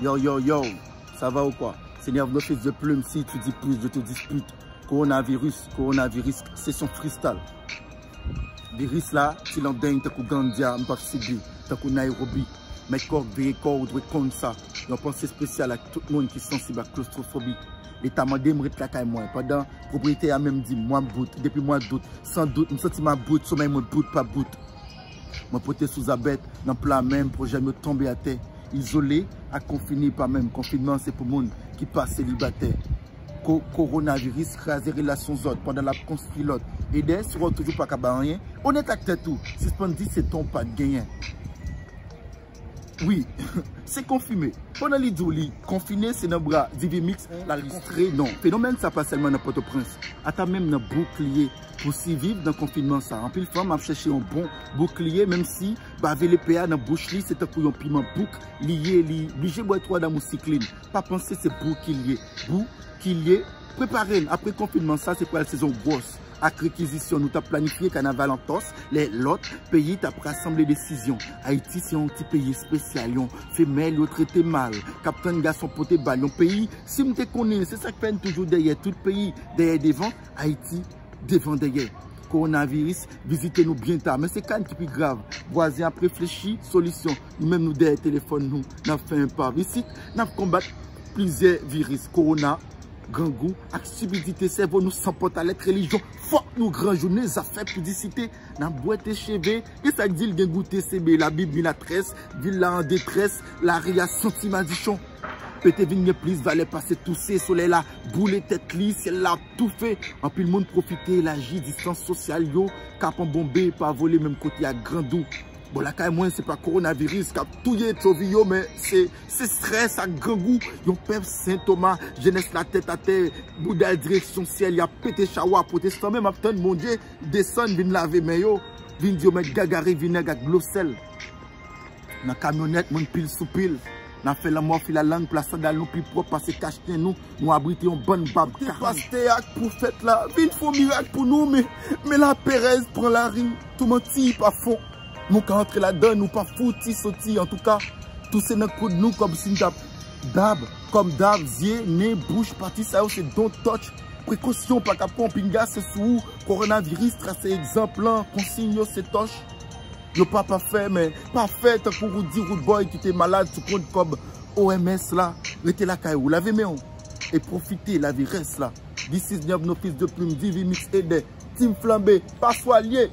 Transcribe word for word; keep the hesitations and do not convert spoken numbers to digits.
Yo, yo, yo, ça va ou quoi? C'est Nerve Fils de Plume, si tu dis plus, je te dispute. Coronavirus, coronavirus, session freestyle. Viris la, ti landeng tankou Gandia, m p ap sibi, tankou Nairobi. Mèt kò k veye kò, ou dwe konn sa. Yon panse espesyal ak tout moun ki sansib ak klostwofobi. Leta mande m ret lakay mwen, pandan pwopriyetè a menm di m, mwa bout, depi mwa dout, san dout, m santi m ap bout, somèy mwen bout pa bout. Mwen pote souzabèt nan pla men m, pwojè m yo tonbe atè. Izole ak konfine pa menm, konfinman se pou moun ki pa selibatè. Ko, kowonaviris kraze relasyon zòt pandan l ap konstwi lòt. Ede, si w toujou pa ka bay anyen, onèt ak tèt ou, sispann di se tan w pa t genyen. Wi, se konfime. Pandan li di w li konfine, se nan bra Divimix l al kontre non. Fenomèn sa pa sèlman nan Pòtoprens, ata menm nan bouk li ye. Pou siviv nan konfinman sa, anpil fanm ap chèche yon bon bouk li ye, menm si bave lepè a nan bouch li se tankou yon piman bouk li ye, li blije bwè twa damosiklin. Pa panse se bouk li ye. Bouk li ye. Prepare n, apre konfinman sa, se pral sezon gwòs ak rekizisyon. Nou t ap planifye kanaval an Tòs, lè lòt peyi t ap rasanble. Desizyon. Ayiti se yon ti peyi espesyal, yon femèl yo trete mal, k ap tann gason pote bal. Yon peyi, si m te konnen, se sa k fè n toujou dèyè tout peyi, dèyè devan, Ayiti devan dèyè. Kowonaviris vizite nou byen ta, men se ka n ki pi grav. Vwazen ap reflechi solisyon. Nou menm nou dèyè telefòn nou, n ap fè enpa. Isit, n ap konbat plizyè viris, kowona, grangou ak stipidite. Sèvo nou san pòt a lèt relijyon. Fòk nou gran jounen, zafè piblisite. N ap bwète cheve, gen sa k di l gen goute sebe. Labib vin a très, vil la an detrès, lari a santi madichon. Pete vin gen plis valè pase touse, solèy la boule tèt li, syèl la ap toufe. Anpil moun pwofite elaji distans sosyal yo, ka pran bonbe, pa vole menm kote ak grandou. Bon, lakay mwen, se pa kowonaviris k ap touye tchovi yo, men se, se strès ak grangou. Yon pèp sen toma, jenès la tèt atè, bouda l direksyon syèl, y ap pete chawa, pwotestan menm ap tann Bondye desann vin lave men yo, vin di yo mèt gagare vinèg ak dlo sèl. Nan kamyonèt, moun pil sou pil. N ap fè lanmò filalang, plas sandal nou pi pwòp pase kachnen nou, nou abrite yon bann bab. Kote pastè ak pwofèt la vin fè yon mirak pou nou, men, men laperèz pran lari, tou manti pa fon. Nou ka antre ladan, nou pa fouti soti. Antouka, touse nan koud nou kòmsi n t ap dab, kòm dav, zye, nen, bouch, pati sa yo se don't touch. Prekosyon pa ka pran pinga, se sou ou. Kowonaviris, trase egzanp lan, konsiy yo se tòch. Yo pa pafè, men pafè tankou Roody Roodboy ki te malad sou kont kòb O M S la. Rete lakay ou, lave men w e pwofite lavi rès la. This is Nèv No Fils de Plume, Divimix, Ede, Team Flanbe, pa swa l ye.